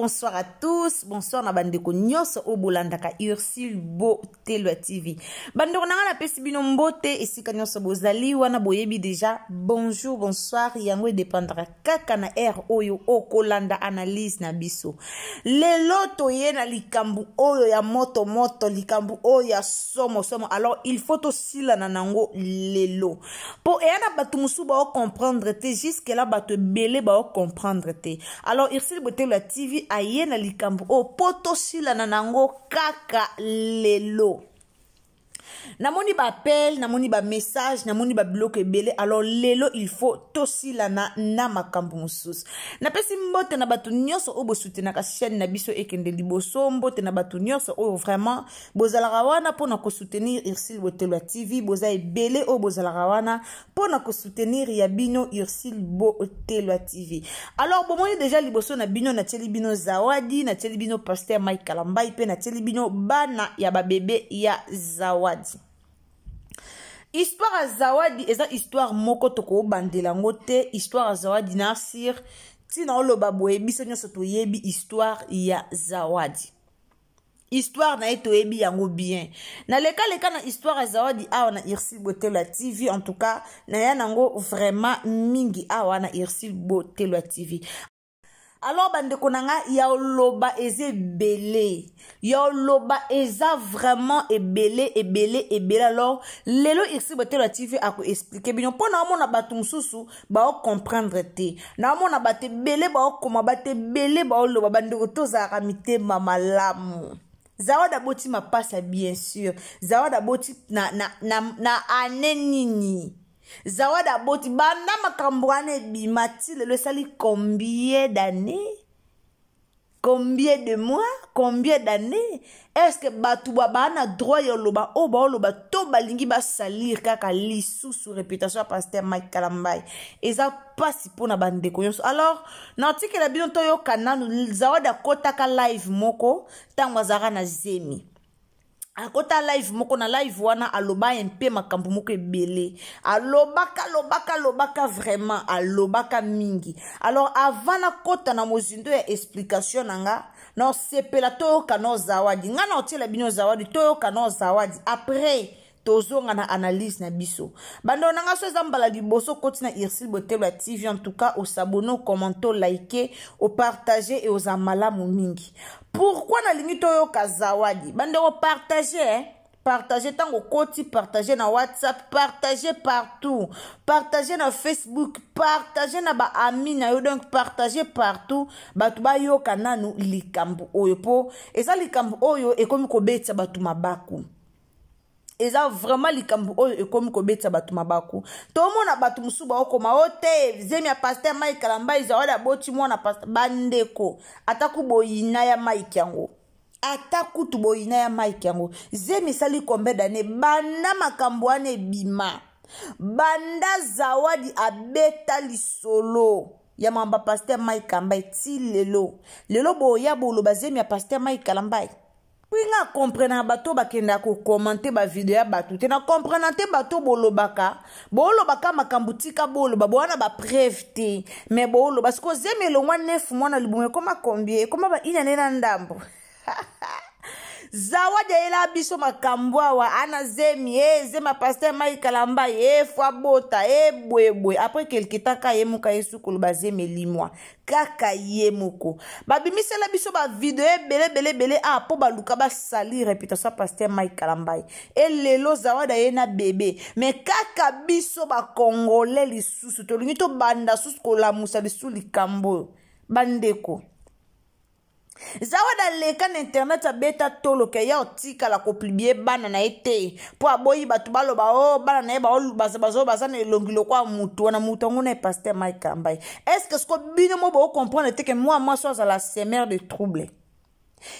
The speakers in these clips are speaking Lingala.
Bonsoir à tous. Bonsoir na bandeko nyonso oyo bolandaka Ursule Botelwa TV. Bandeko na nga napesi bino mbote esika nyonso bozali wana boyebi déjà bonjour, bonsoir yango edépendra kaka na heure oyo okolanda analyse na biso. Lelo toye na likambo oyo ya moto moto, likambo oyo ya somo somo. Alors il faut tosilana nango lelo. Mpo eya na bato mosusu baocomprendre te, jusque là bato ebele baocomprendre te. Alors Ursule Botelwa TV aye na likambo oyo mpo tosilana nango kaka lelo. Namoni baappel, namoni bamessage, namoni babiloko ebele. Alors lelo il faut tosilana na makambo mosusu. Napesi mbote na bato nyonso oyo bosoutenaka chaîne na biso ekende liboso. Mbote na bato nyonso oyo vraiment bozalaka wana mpona kosoutenir Ursule Botelwa TV. Boza ebele oyo bozalaka wana mpona kosoutenir ya bino Ursule Botelwa TV. Alors bomoni déjà liboso na bino, natieli bino Zawadi, natieli bino pasteur Mike Kalambai, mpe natieli bino bana ya babebe ya Zawadi. Histoire ya Zawadi eza histoire moko tokobandela yango te. Histoire ya Zawadi na sir ntina oloba boye, biso nyonso toyebi histoire ya Zawadi. Histoire na ye toyebi yango bien. Nalekaleka na histoire ya Zawadi awa na Ursule Botelwa TV. En tout cas naya nango vraiment mingi awa na Ursule Botelwa TV. Alors bandeko na nga, ya oloba eza ebele, ya oloba eza vraiment ebele ebele ebele. Alors lelo Ursule Botelwa TV akoexpliquer bino mpo na omona bato mosusu baocomprendre te. Naomona bato ebele baokoma, bato ebele baoloba. Bandeko, tozalaka mitema malamu. Zawadi aboti mapasa, bien sûr. Zawadi aboti na ane nini? Zawadi aboti banda makambo wana ebima ti lelo esali combien d'années, combien de mois, combien d'années? Est ce que bato baa na droit ya oloba oyo baoloba to balingi basalir kaka lisusu réputation ya pasteur Mike Kalambai? Eza mpasi mpona bandeko nyonso. Alors natikela bino toyoka nanu Zawadi akɔtaka live moko ntango azalaka na zemi. Akota live moko, na live wana aloba ye mpe makambo moko ebele. Alobaka, alobaka, alobaka, vraiment alobaka mingi. Alors avant nakota na mozindo ya explication na nga, naosepela toyoka no Zawadi. Nga na otiela bino Zawadi, toyoka no Zawadi, après tozonga na analyse na biso. Bandeko na nga, so eza mbala liboso okoti na Ursule Botelwa TV, en tout cas os'abonner, ocommenter, oliker, opartager e oza malamu mingi. Pourquoi nalingi toyoka Zawadi? Bandeko, partage, eh? Partage ntango okoti, partage na WhatsApp, partage partout, partage na Facebook, partage na baami na yo, donc partage partout, bato bayoka nanu likambo oyo, mpo eza likambo oyo ekomi kobetisa bato mabaku. Eza vraiment likambo oyo ekomi kobetisa bato mabaku. Tomona bato mosusu baokoma o te zemi ya pasteur Mike Kalambai, Zawadi aboti mwana pasteur. Bandeko, ata ku boyina ya Mike yango, ata kutu boyina ya Mike yango, zemi esali combien d'année banda makambo wana ebima, banda Zawadi abeta lisolo ya mamba pasteur Mike Kalambai ti lelo? Lelo boya boloba zemi ya pasteur Mike Kalambai. Mpo nga comprendre bato bakendaka kocommenter bavideo ya bato te. Na comprendre te bato bolobaka, bolobaka makambo. Tika boloba, bowana na bapreuve te, mais boloba. Siko zemi elongwa 9 mois na libumu, ekoma combien? Ekoma ba une année na ndambo. Zawadi ayela biso makambo awa, ana zemi e zemi ya pasteur Mike Kalambai e fo abota e boyeboye. Après quelque temps ka ye moko aye su koloba zemi elimwa kaka ye moko. Babimisela biso bavideo ebele ebele ebele a mpo baluka basali réputation ya pasteur Mike Kalambai. E lelo Zawadi aye na bebe, mais kaka biso bacongolais lisusu tolingi tobanda susu kolamusa lisusu likambo oyo. Bandeko, Zawadi aleka na internet, abeta toloka ya otikala kopublier bana na ye te, mpo aboyi bato baloba o oh, bana na ye bazo baza na elongi lokwa mutu wana, mutu yango na ye pasteur Mike Kalambai. Est ce que siko bino mo bocomprendre te ke mwa mwasi azala semeur de trouble?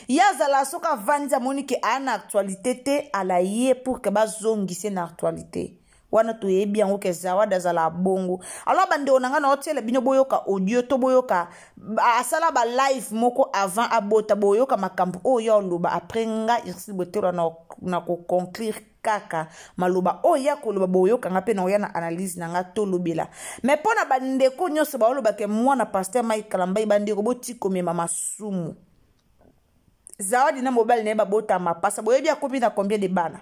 Ye azala soki avandi, amoni ke aya na actualité te, ala ye pour ke bazongise na actualité wana. Toyebi yango ke Zawadi azala bongo. Alors bandeko na ngai, na otiela bino boyoka audio to boyoka asala balive moko avant abota. Boyoka makambo oyo oloba, après nga Ursule Botelwa na koconclure. Kaka maloba oyo ya koloba, boyoka nga mpe na oya na analyse na nga, tolobela. Mais mpo na bandeko nyonso baolobake mwana pasteur Mike Kalambai, bandeko, boti komema masumu. Zawadi na mobali na ye babota mapasa. Boyebi akomi na combien de bana?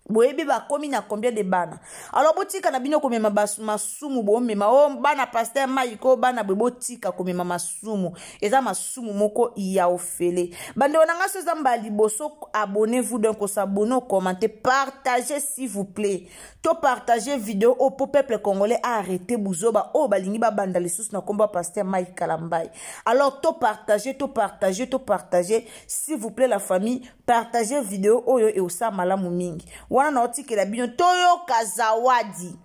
Boyebi bakomi na combien de bana? Alors botika na bino komema masumu. Bomema o bana pasteur Mike, o bana boye, botika komema masumu. Eza masumu moko ya ofele. Bandeko na ngai, so eza mbala liboso, abonnez-vous. Donc os'abonner, ocommenter, partagez s'il vous plaît. Topartager video oyo mpo peuple congolais aarrêter buzoba oyo balingi babanda lisusu na nkombo ya pasteur Mike Kalambai. Alors topartager, topartager, topartager s'il vous plaît, la famille. Partager video oyo eosala malamu mingi. Wana naotikela bino, toyoka Zawadi.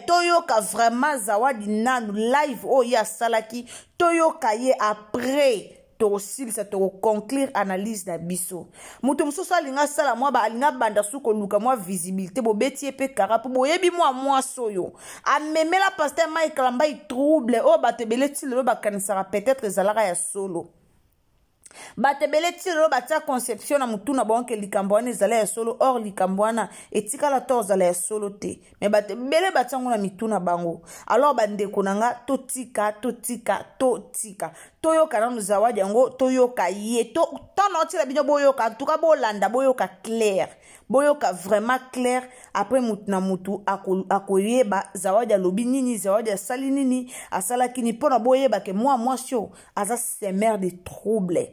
Toyoka vraiment Zawadi nanu, live oyo ye asalaki, toyoka ye. Après tokosilisa, tokoconclure analyse na biso. Moto mosusu alingi asala mwa, alingi abanda su koluka mwa visibilité, bobeti ye mpe kara, mpo boyebi mwa mwasi oyo amemela pasteur Mike Kalambai trouble oyo bato ebele ti lelo bakanisaka peut-être ezalaka ya solo. Bato ebele ti lelo batia conception na motu na bango ke likambo wana ezala ya solo. Or likambo wana etikala to ozala ya solo te, mais bato ebele batia yango na mitu na bango. Alors bandeko na nga, totika, totika, totika, toyoka nanu Zawadi yango, toyoka ye. Ntango naotiela bino, boyoka en tout cas, bolanda, boyoka clair, boyoka vraiment clair. Après mutu na mutu akoyeba Zawadi alobi nini, Zawadi asali nini, asalaki nini, mpona boyeba ke mwa mwasi oyo aza semeur de trouble,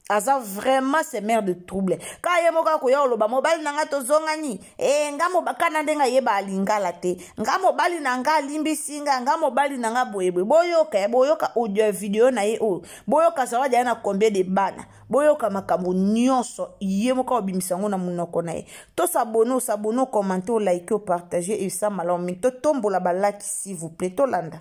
aza vraiment semeur de trouble. Ka ye moko akoya oloba: "Mobali na nga tozongani." E, nga kana ndenge ayeba alingala te. "Nga mobali na nga alimbisi nga, nga mobali na nga boyeboye." Boyoka, boyoka audio video na ye oyo, boyoka Zawadi aya na combien de bana, boyoka makambo nyonso ye moko abimisa yango na monoko na ye. Tos'abonner, os'abonner, ocommenter, oliker, opartager, esa malamu mingi. Totombola balaki s'il vous plaît, tolanda.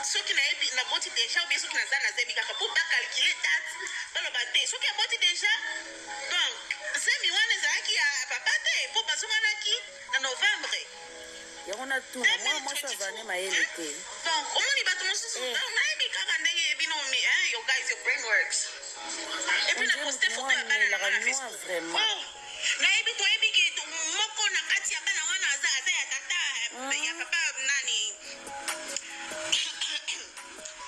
Soki nayebi naboti déjà ou bien soki naza nazebi kaka mpo bacalculer date, baloba te soki aboti déjà. Donc zemi wana ezalaki ya papa te, mpo bazonganaki na novembre. Yango natuna, mwana mwasi azala mayele te. Donc omoni bato mosusu, nayebi kaka ndenge bino, your guys, your brain works. Et puis na poste photo ya bana na nga na Facebook. Oh, nayebi, toyebi ke moko na kati ya bana wana aza ya tata, ya papa nani.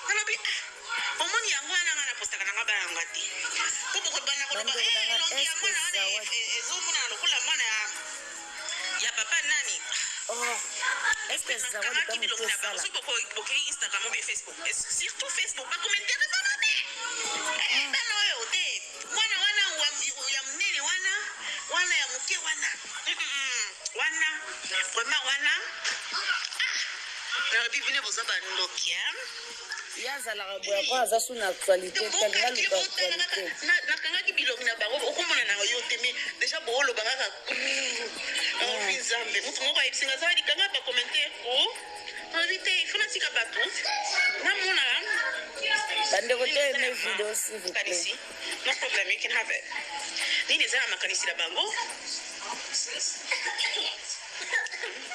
Nalobi, ah, omoni yango wana, nga napostaka nanga bana yanga te, mpo bokobanda koloba elongi ya mwana wana ezomonana lokola mwana ya papa nani. Nakangaki bilongi na bango. Soki bokei Instagram ou bien Facebook, surtout Facebook, bacommentaire eza mabe. Bana oyo te, mwana wana ya monene wana, wana ya moke wana, wana vraiment wana. Ah, nalobi bino boza bandoki. Ye azalaka boye po aza su na actualité te, alinga luka actualité. Nakangaki bilongi na bango, okomona na yo te, mais déjà booloba kaka. Naofi Nzambe, motu moko ayebisinga aza likanga bacommentaire o nalobi te, ifo natika bato namona. Bandeko, to aime video s'il vous plaît. No problem, you can have it. Nini eza na makanisi na bango?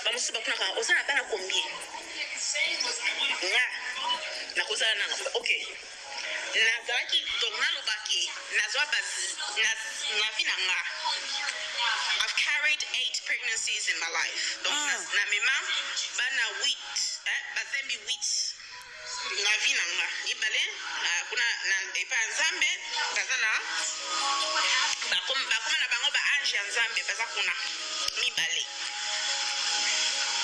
Bamosusu batunaka: "Oza na bana combien?" Nga nakozala nanga, ok, nazalaki, donc nalobaki nazwa na vie na nga, I've carried eight pregnancies in my life. Donc namema bana 8, bazembi 8 na vie na nga. Mibale kuna na epai ya Nzambe, baza na bakoma na bango baange ya Nzambe, baza kuna mibale.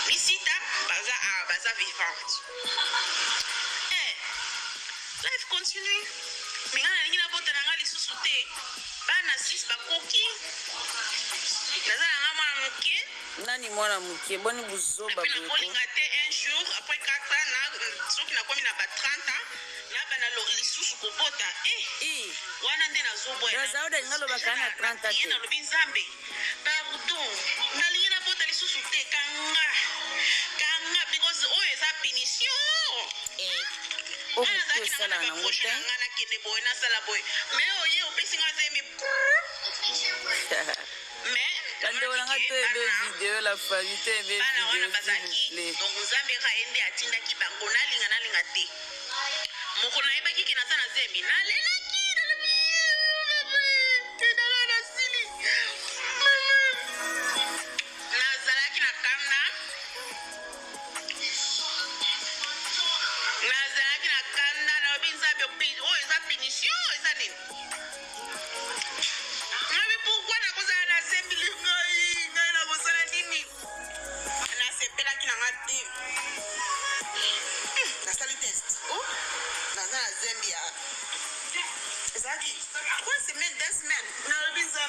Misita baza baza vivante. Life continue. Mais nga nalingi nabota na nga lisusu te. Bana 6 bakoki, naza na nga mwana moke. Nani mwana moke? Boni buzoba boye? Boye. Nakolinga te un jour après 4 ans na soki nakomi na ba 30 ans, nabana lisusu kobota. Wana nde nazoboya. Zawadi alingi alobaka na 30 te. Nalobi: "Nzambe, pardon, nalingi nabota lisusu te. Kanga, kanga," because oyo eza punition. Oyo motu esalaka nango te. Nga nakende boye, nasala boye, mais oye opesi nga zemi, mais Bandeko na nga, to aime video, la famille, to aime bana wana video s'il vous bazalaki plaît. Donc Nzambe kaka ye nde atindaki bango. Nalinga, nalinga te, moko nayebaki ke naza na zemi, nalelaki, nalobi: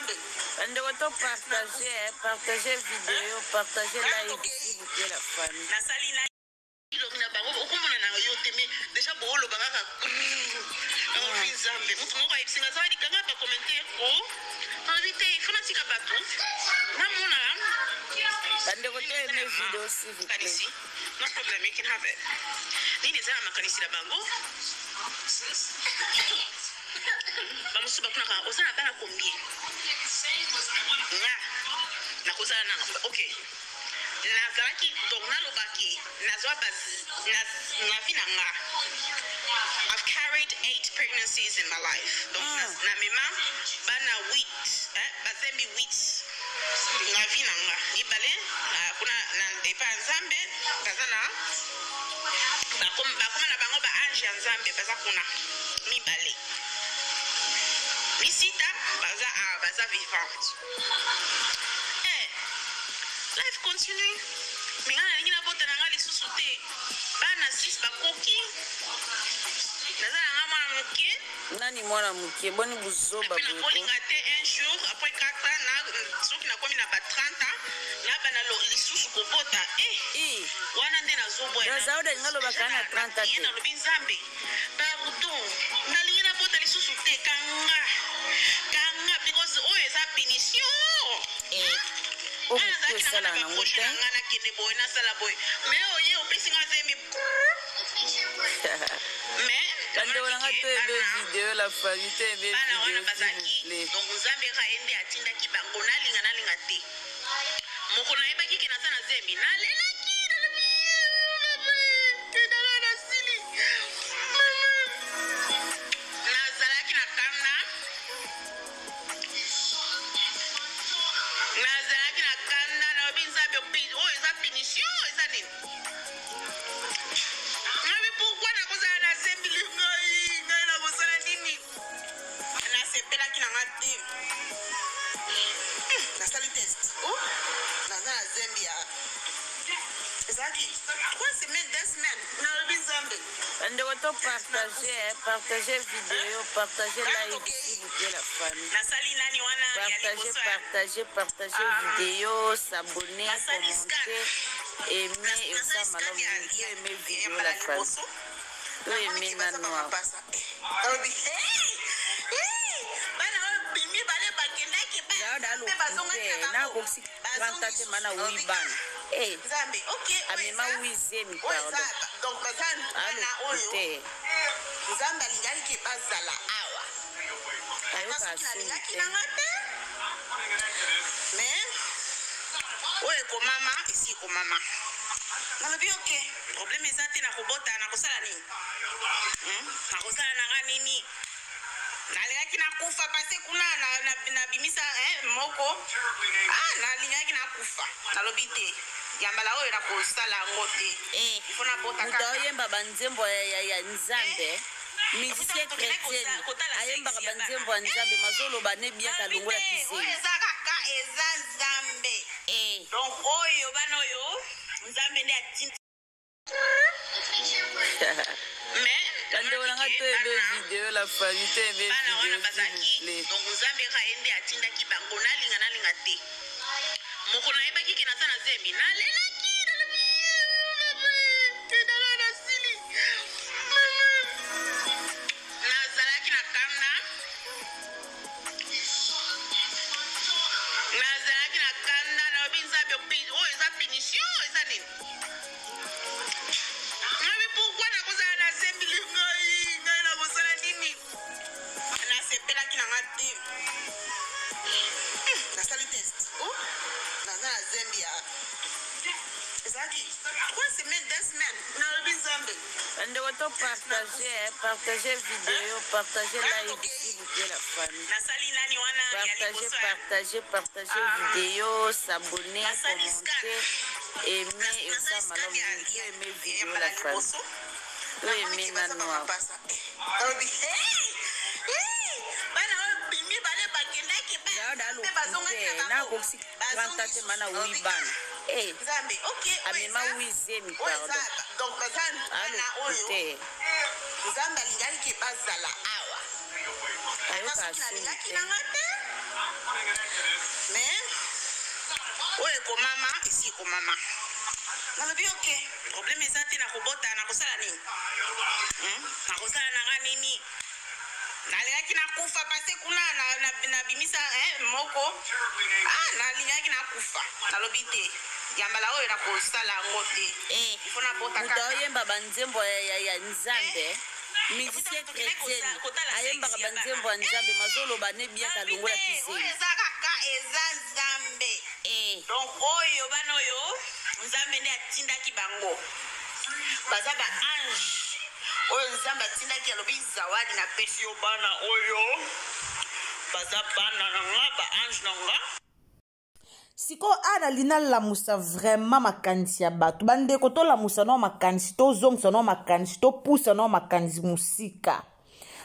Nzambe. Bandeko, to partage, partage vidéo, partage live, s'il vous plaît, la famille. Nasali na elongi na bango, okomona na yo te, mais déjà booloba kaka alobi Nzambe. Motu moko ayebisinga aza likanga bacommentaire o alobi te, ifo natika bato namona. Bandeko, to aime vidéo, s'il vous plaît. Makanisi, no problem, you can have it. Nini eza na makanisi na bango? Bamosusu batunaka: oza na bana combien? Nga nakozala na, ok, nazalaki, donc nalobaki nazwa na vie na nga, I've carried eight pregnancies in my life. Donc namema bana 8, eh, bazembi 8 na vie na nga. Mibale kuna na epa ya Nzambe, baza na bakoma na bango baange ya Nzambe, baza kuna mibale. Misita baza ah, baza vivante. Eh, life continue. Me ngai nalingi nabota na ngai lisusu te. Bana 6 bakoki, naza na ngai mwana moke. Nani mwana moke? Boni buzoba epuis boye ko? Nakolinga te un jour après 4 ans na soki nakomi na ba 30 ans, nabana lisusu kobota eh. I Wana nde nazoboya. Donc, Zawadi alingi alobaka na 30 ye te. Nalobi: Nzambe, pardon, nalingi nabota lisusu te. Kanga, kanga, because oyo eza punition. Eh, oyo Nga motu nazalaki na nga na esalaka nango baprojet te. na nga, nakende boye, nasala boye, mais oye opesi nga zemi, mais Bandeko na nga, to aime vidéo, la famille, to aime bana wana vidéo, s'il vous bazalaki plaît. Donc Nzambe kaka ye nde atindaki bango. Nalinga, nalinga te, moko nayebaki ke naza na zemi, nalelaki, nalobi: "Mama, nasili mama." Nazalaki na kanda, nazalaki na kanda. Nalobi: Nzambe, oyo eza punition, eza nini? Nalobi: pourquoi nakozala na zemi? Ngai, ngai nakosala nini? Nasepelaki na nga te. Nasali test. Oh, naza na zembi ya ezalaki 3 semaines, 2 semaines. Nalobi: Nzambe. Bandeko, to partage, partage vidéo, partage live, s'il vous plaît, la famille. Nasali nani wana ya Partagez, liboso ya partagez, partagez vidéo, s'abonner, Nasali scan. commenter, aimer et ça malamu mingi. To aime vidéo, la famille. To aime nano awa. Alobi: bana oyo mibale bakendaki Zawadi aloku te, nakokisi 30 te, mana wi bana. Eh, Nzambe, ok. Amema wi zemi, pardon. Donc baza bana Aloku oyo te. Nzambe alingaki ke bazala awa. Ayoka Soki soni nalingaki te. nanga te, mais oyo ekomama esi ekomama. Nalobi: ok, problème eza te. Nakobota, nakosala nini? Nakosala nanga nini? Nalingaki nakufa pase kuna nabimisa moko. Ah, nalingaki nakufa. Nalobi te, ya mbala oyo nakosala yango te. Eh, ifo nabota moto kaka. aoyemba banzembo ya Nzambe, musicien chrétienne, ayembaka banzembo ya Nzambe, mazoloba ne biaka Nalobi longola te, oyo kizemi. Eza kaka, eza Nzambe. Eh, Donc oyo bana oyo, Nzambe nde atindi, mais Bandeko na nga, to aime vidéo, la famille, to aime bana wana vidéo, s'il vous bazalaki plaît. Donc Nzambe kaka ye nde atindaki bango. Nalinga, nalinga te, moko nayebaki ke naza na zemi, nalelaki, nalobi: mama, nasili mama. Nazalaki na kanda, nazalaki na kanda. Nalobi: Nzambe, oyo eza punition, eza nini? Nalobi: pourquoi nakozala na zemi? Ngai, ngai nakosala nini? Nasepelaki na nga te. Nasali test. Oh, naza na zembi ya ezalaki 3 semaines, 2 semaines. Nalobi: Nzambe. Bandeko, to partage, partage vidéo, partage live, s'il vous plaît, la famille. Nasali nani wana ya Partagez, liboso ya partagez, partagez vidéo, s'abonner, Nasali scan. commenter, aimer et ça malamu mingi. To aime vidéo, la famille. To aime nano awa. Alobi: bana oyo mibale bakendaki Zawadi aloku te, nakokisi 30 te, mana wi bana. Eh, Nzambe, ok. Amema wi zemi, pardon. Donc baza bana Aloku oyo te. Nzambe alingaki ke bazala awa. Ayoka Soki soni nalingaki te. nanga te. Mais oyo ekomama esi ekomama. Nalobi ok, problème eza te, nakobota, nakosala nini? Nakosala na nga nini? Nalingaki nakufa parce kuna nabimisa na, na eh, moko ah, nalingaki nakufa. Nalobi te, ya mbala oyo nakosala yango te. Eh, Il faut nabota moto kaka. aoyemba banzembo ya Nzambe, Eh. musicien Tokende chrétienne kotala ayembaka sexe ya bana. banzembo ya Nzambe, mazoloba ne bien Nalobi kalongola te, oyo kizeli. eza kaka eza Nzambe. Eh. Donc oyo bana oyo Nzambe nde atindaki bango, baza ba ange oyo Nzambe atindaki. Alobi Zawadi, napesi yo bana oyo, baza bana na nga, ba ange na nga. Sikoyo awa nalingi nalamusa vraiment makanisi ya bato. Bandeko, tolamusa nao makanisi, tozongisa nao makanisi, topusa nao makanisi mosika.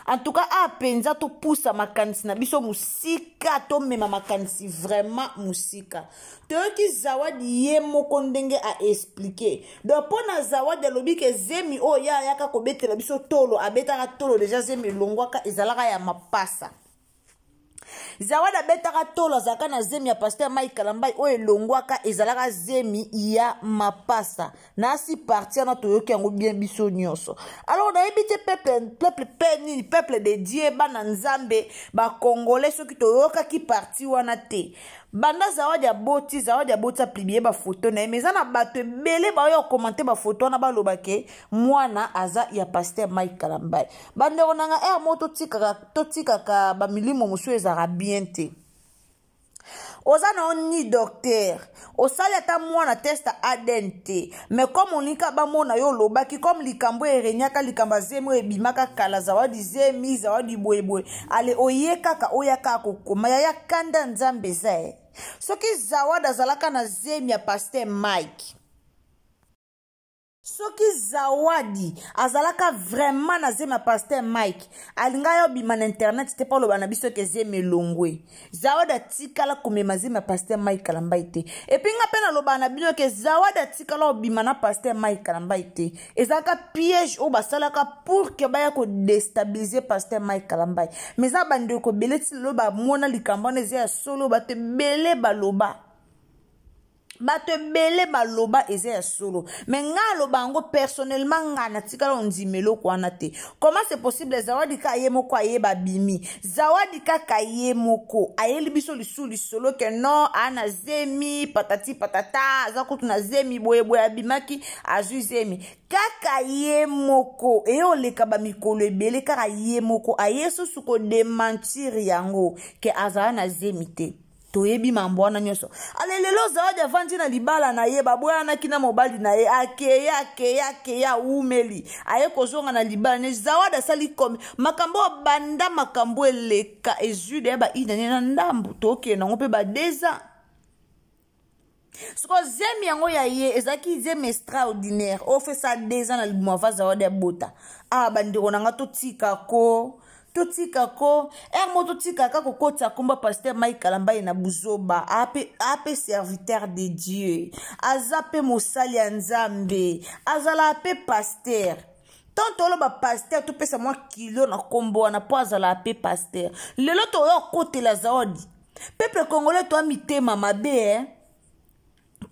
En tout cas awa mpenza topusa makanisi na biso mosika, tomema makanisi vraiment mosika. Toyoki Zawadi ye moko ndenge aexpliquer. Donc mpo na Zawadi, alobi ke zemi oyo ye ayaka kobetela biso tolo, abetaka tolo déjà, zemi elongwaka, ezalaka ya mapasa. Zawadi abetaka tolo, azalaka na zemi ya pasteur Mike Kalambai oyo elongwaka, ezalaka zemi ya mapasa. Nasi parti wana toyoki yango bien biso nyonso. Alors nayebi te, peuple, peuple pe nini, peuple de Dieu, bana Nzambe, bacongolais, soki toyokaki parti wana te. Banda Zawadi aboti, Zawadi aboti, apublier bafoto na ye, mais eza na bato ebele baoya kocommenter bafoto wana, baloba ke mwana aza ya pasteur Mike Kalambai. Bandeko na nga, ere moko totikaka bamilimo mosusu, ezalaka bien te. Oza na yo ni docteur, osali ata mwana test ADN te, mais comme olingi bamona yo, olobaki comme likambo erenyaka, likambo azemi oyo ebimaka kala, Zawadi zemi, Zawadi boyeboye, ale oye kaka, oya kaka kokoma. Yaya, kanda Nzambe eza e. Soki Zawadi azalaka na zemi ya pasteur Mike, soki Zawadi azalaka vraiment na zemi ya pasteur Mike, alinga yo obima na internet te mpo aloba na biso ke zemi elongwe. Zawadi atikala komema zemi ya pasteur Mike Kalambai te. Et puis nga mpe nalobaka na bino ke Zawadi atikala obima na pasteur Mike Kalambai te. Ezalaka piège oyo basalaka pour ke baya kodéstabiliser pasteur Mike Kalambai. Mais eza bandeko ebele ti lelo bamona likambo wana eza ya solo. Bato ebele baloba, bato ebele baloba eza ya solo. Mais ngai aloba yango personnellement, ngai natikala ondima eloko wana te. Comment c'est possible? Zawadi kaka ye moko ayeba, abimi, Zawadi kaka ye moko ayeli biso lisusu lisolo ke non, aa na zemi, patati patata, aza kutu na zemi boyeboye, abimaki azwi zemi kaka ye moko. Eye oleka bamikolo ebele, kaka ye moko aye susu kodémentir yango ke azala na zemi te. Toyebi mambo wana nyonso. Ale lelo Zawadi avandi na libala na ye, baboyanaki na mobali na ye, akeye akeye akeye, awumeli, aye kozonga na libala ne. Zawadi asali komi makambo oyo banda makambo eleka, ezwi deya bainane na ndambu, tokende yango mpe ba 2 ans. Siko zemi yango ya ye ezalaki zemi extraordinaire oyo fesa 2 ans na libumu ava Zawadi abota. Awa bandeko na nga, totika ko, totika ko ere moko, totikaka kokotisa komba pasteur Mike Kalambai na buzoba. Ape serviteur de Dieu, aza mpe mosali ya Nzambe, azalaka mpe pasteur. Tant toloba pasteur, topesa mwa kilo na nkombo wana mpo azalaka mpe pasteur. Lelo toya kokotela Zawadi. Peuple congolais, toya mitema mabe, eh?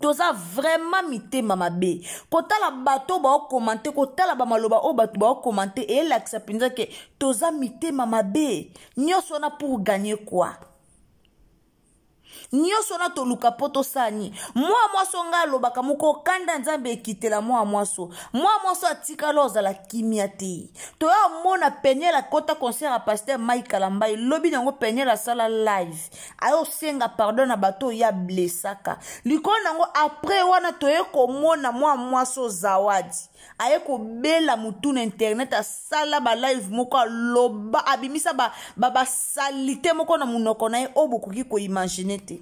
Toza vraiment mitema mabe. Kotala bato baocommenter, kotala bamaloba oyo bato baocommenter, eyelakisa mpenza ke toza mitema mabe. Nyonso wana pour gagner quoi? Nyonso wana toluka mpo tosala nini? Mwa mwasi ngai alobaka moko, kanda Nzambe ekitela mwa mwasi. Mwa mwasi atikala ozala kimia te. Toya omona Peniel akɔta concert ya pasteur Mike Kalambai. Lobi nango Peniel asala live, ayosenga pardon na bato oyo ablessaka likolo nango. Après wana toye komona mwa mwasi Zawadi aye kobela motu na internet, asala balive moko, aloba, abimisa basalite ba, ba moko na monoko na ye oyo bokoki koimaginer te.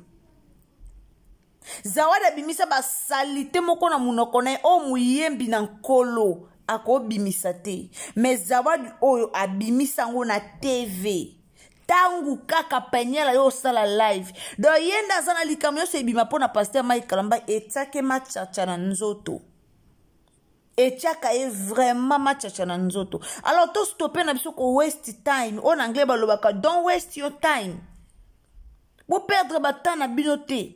Zawadi abimisa basalite moko na monoko na ye oyo moyembi na Nkolo akobimisa te. Mais Zawadi oyo abimisa yango na TV ntango kaka Peniel ayo osala live. Donc ye nde aza na likambo nyonso ebima mpo na pasteur Mike Kalamba, etiake machacha na nzoto, etiaka ye vraiment machacha na nzoto. Alors tostopper na biso ko waste time oyo na anglais balobaka "Don't waste your time." Boperdre batemps na bino te.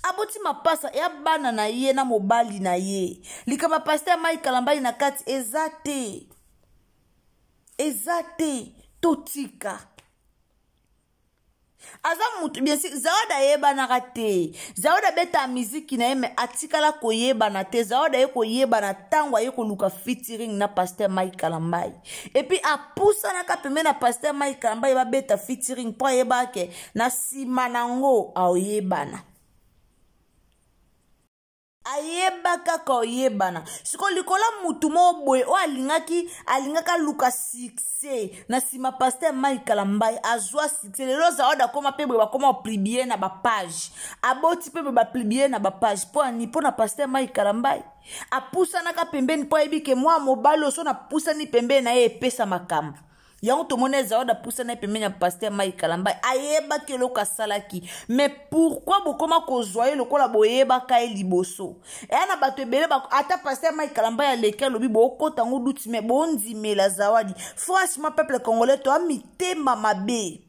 Aboti mapasa ya bana na ye na mobali na ye. Likambo ya pasteur Mike Kalambay na kati eza te. Eza te. Totika. Aza mutu bien sûr, Zawadi ayebanaka te. Zawadi abeta miziki na ye mais atikala koyebana te. Zawadi aye koyebana ntango aye koluka featuring na pasteur Mike Kalambay. Et puis apusanaka pembeni na pasteur Mike Kalambay babeta featuring mpo ayebaka ke na nsima nango aoyebana. Ayeba kaka oyebana. Sikoyo likolo ya mutu moko boye oyo alingaki aluka succès na nsima pasteur Mike Kalambay azwa succès. Lelo Zawadi akoma mpe boye, bakoma kopublier na ba page. Aboti mpe boye, bapublier na ba page. Mpo ani? Mpo na pasteur Mike Kalambay. Apusanaka pembeni mpo ayebi ke mwa mobali oyo so napusani pembeni na ye epesa makambo. Yango tomoni Zawadi apusana ye pembeni ya pasteur Mike Kalambay, ayebaki eloko asalaki. Mais pourquoi bokoma kozwa ye lokola boyebaka ye liboso? Eya na bato ebele ata pasteur Mike Kalambay aleki alobi bokota ngo duti, mais bondimela Zawadi. Franchement peuple congolais toa mitema mabe.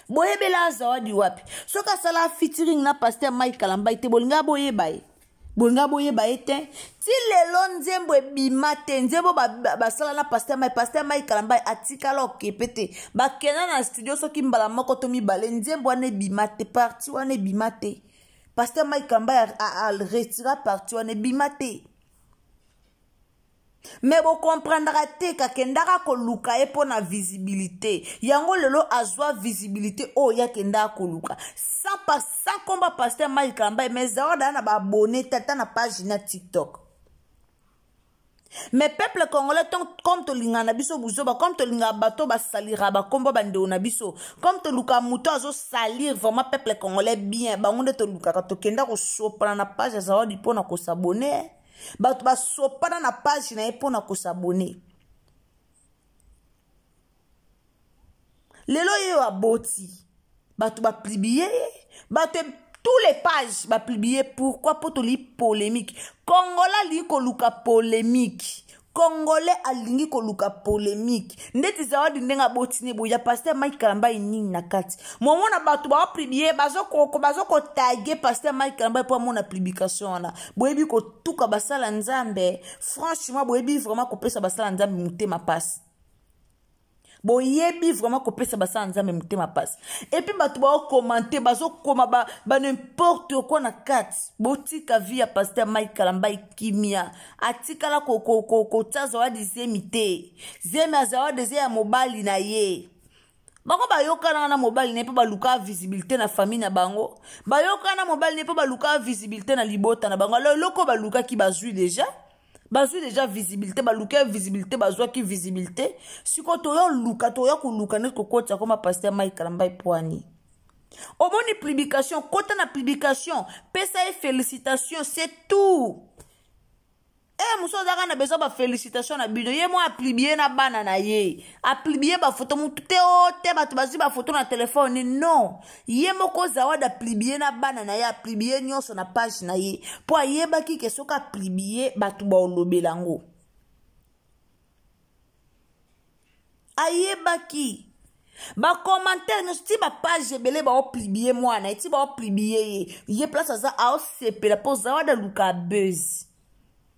Boyebela Zawadi wapi? Soki asala featuring na pasteur Mike Kalambay te, bolinga boyeba ye. Bolinga boyeba ye te. Ti lelo nzembo ebima te, nzembo basala na pasteur Mike, pasteur Mike Kalambay atikala okepe te. Bakenda na studio soki mbala moko to mibale, nzembo wana ebima te, partie wana ebima te. Pasteur Mike Kalambay a retira partie wana ebima te. Mais bo comprendra te kakendaka koluka ye mpo na visibilité. Yango lelo azwa visibilité oyo ye akendaka koluka. Sans sans komba pasteur Mike Kalambay, mais Zawadi aza na ba abonné tata na page na TikTok. Mais peuple congolais, comme tolingana na biso buzoba, comme tolingana bato basalira bakomba bandeko na biso, comme toluka moto azo salir vraiment peuple congolais bien, bango nde tolukaka, tokenda kosopana na page ya Zawadi mpo na kosabonner. Bato basopana na page na ye mpo na kosabonner. Lelo ye oyo aboti, bato bapublie ye, bato tous les pages bapublie. Pourquoi? Po toli polémique. Congolais alingi koluka polémique. Congolais alingi koluka polémique. Ndeti Zawadi ndenge aboti ne boya pasteur Mike Kalambay nini na kati. Momona bato ba publier, bazo ko taguer pasteur Mike Kalambay po amona publication wana. Boyebi kotuka basala Nzambe. Franchement boyebi vraiment kopesa basala Nzambe motema pasi. Boyebi vraiment kopesa basala Nzambe motema pasi. Et puis bato ba commenter, bazo koma ba n'importe quoi na kati. Botika vie ya pasteur Mike Kalambay kimia. Atikala ko, ko, ko, ko tia Zawadi zemi te. Zemi ya Zawadi eza ya mobali na ye. Bango bayokana na mobali na ye mpo baluka visibilité na famille na bango. Bayokana na mobali na ye mpo baluka visibilité na libota na bango. Alors eloko balukaki bazwi déjà. Bazwi déjà visibilité, baluka visibilité, bazwaki visibilité. Sikoyo toyo luka, toyo koluka neti kokotisa koma pasteur Mike Kalambay poani. Omoni publication, kota na publication, pesa ye félicitation, c'est tout. Mosu azalaka na besoin ba félicitation na bino. Ye mo apublier na bana na ye. Apublier ba photo mutu te o te bato bazwi ba photo na téléphone. Non. Ye moko Zawadi apublier na bana na ye, apublier nyonso na page na ye. Po ayebaki ke soki apublier bato ba olobela yango. Ayebaki. Ba commentaire nyonso ti ba page ebele ba opublier mwana, ti ba opublier ye. Ye place aza aosepela po Zawadi aluka buzz.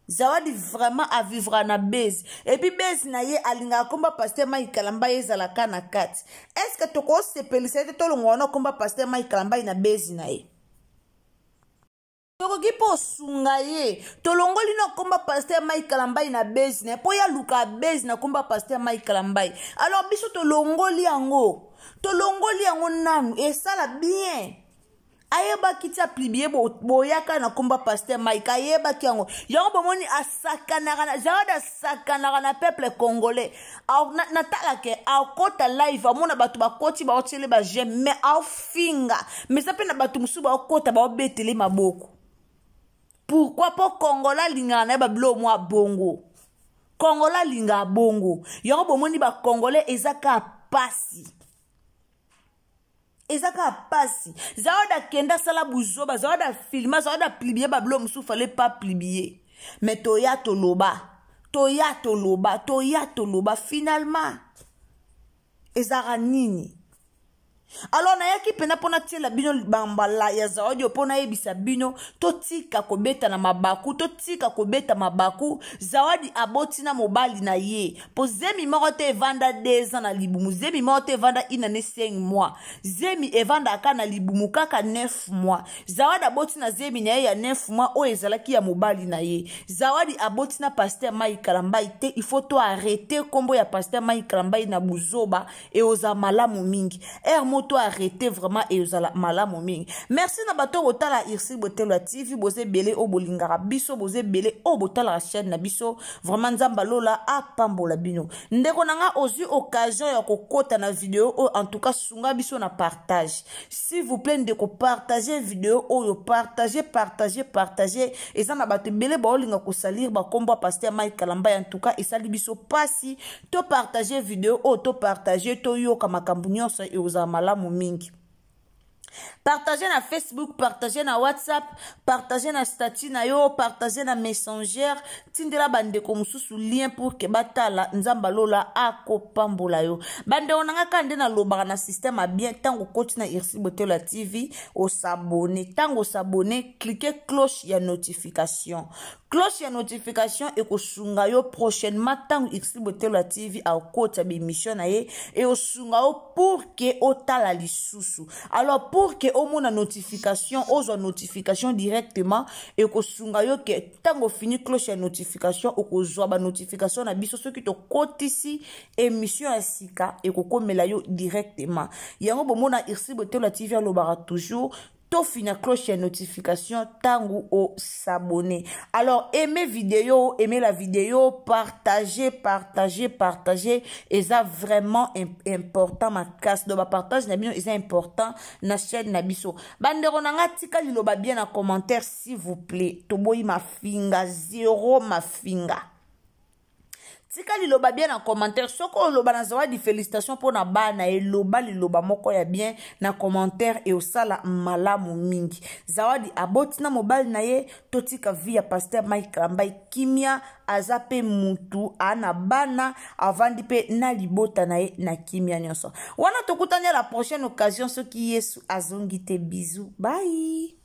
Zawadi vraiment a vivra na buzz. Et puis buzz na ye alingaka komba pasteur Mike Kalambay ezalaka na kati. Est-ce que tokosepelisa ye te tolongwa wana komba pasteur Mike Kalambay na buzz na ye? Tokoki mpo osunga ye. Tolongoli na komba pasteur Mike Kalambay na buzz na ye, mpo ye aluka buzz na komba pasteur Mike Kalambay. Alors biso tolongoli yango. Tolongoli yango nanu esala bien. Ayebaki ti apublier boyaka na komba pasteur Mike, ayebaki yango. Yango bomoni asakanaka na, Zawadi asakanaka na peuple congolais. Natalaka akota live, amona bato bakoti baotiele ba j'aime, mais aofinga. Mais eza pe na bato mosusu baokota baobetele maboko. Pourquoi? Po Congolais alingaka na ye ba biloko mwa bongo. Congolais alingaka bongo. Yango bomoni ba Congolais eza kaka pasi. Eza kaka pasi. Zawadi akenda asala buzoba, Zawadi afilma, Zawadi apublier ba biloko mosusu, fallait pas publier. Mais toya toloba, toya toloba, toya toloba, finalement ezalaka nini? Alors nayaki mpenza mpo natiela bino bambala ya Zawadi oyo, mpo nayebisa bino totika kobeta na mabaku, totika kobeta mabaku. Zawadi aboti na mobali na ye, mpo zemi moko te evanda 2 ans na libumu, zemi moko te evanda une année 5 mois, zemi evandaka na libumu kaka 9 mois. Zawadi aboti na zemi na ye ya 9 mois oyo ezalaki ya mobali na ye. Zawadi aboti na pasteur Mike Kalambai te. Il faut to arrêter nkombo ya pasteur Mike Kalambai na buzoba, eozala malamu mingi. Ere mo to arrêter vraiment, eozala malamu mingi. Merci na bato oyo botala Ursule Botelo ya TV. Boza ebele oyo bolingaka biso, boza ebele oyo botalaka chaîne na biso. Vraiment, Nzambe alola apambola bino. Ndeko na nga, ozwi occasion ya kokota na video oyo, en tout cas sunga biso na partage, s'il vous plaît. Ndeko, partage video oyo, partage, partage, partage. Eza na bato ebele baolinga kosalir bakombo ya pasteur Mike Kalamba. En tout cas esali biso mpasi. Topartage video oyo, topartage, toyoka makambo nyonso, ekozala malamu mingi. Partage na Facebook, partage na WhatsApp, partage na statut na yo, partage na Messenger, tindela bandeko mosusu lien pour que batala. Nzambe alola akopambola yo. Bandeko na nga, kaka nde nalobaka na système ya bien, ntango okoti na Ursule Botelo ya TV, os'abonner. Ntango os'abonner, clique cloche ya notification. Cloche ya notification ekosunga yo prochainement ntango Ursule Botelo ya TV akota baémission na ye, ekosunga yo pour que otala lisusu. Alors pour que omona notification, ozwa notification directement, ekosunga yo ke ntango ofini cloche ya notification, okozwa banotification na biso soki tokotisi émission ya sika, ekokomela yo directement. Yango bomona Ursule Botelo ya TV alobaka toujours tofina cloche ya notification ntango os'abonner. Alors aimez vidéo, aimez la vidéo, partagez, partagez, partagez. Eza vraiment important makasi. Donc bapartage na bino eza important na chaîne na biso. Bandeko na nga, tika liloba bien na commentaire, s'il vous plaît. Toboyi mafinga, zéro mafinga. Tika liloba bien na commentaire. Soki oloba na Zawadi félicitation mpona bana, eloba liloba moko ya bien na commentaire, eosala malamu mingi. Zawadi aboti na mobali na ye. Totika vie ya pasteur Mike Kalambai kimia. Aza mpe mutu ana bana, avandi mpe na libota na ye na kimia nyonso wana. Tokutani ya la prochaine occasion soki Yesu azongi te. Bisous, bye.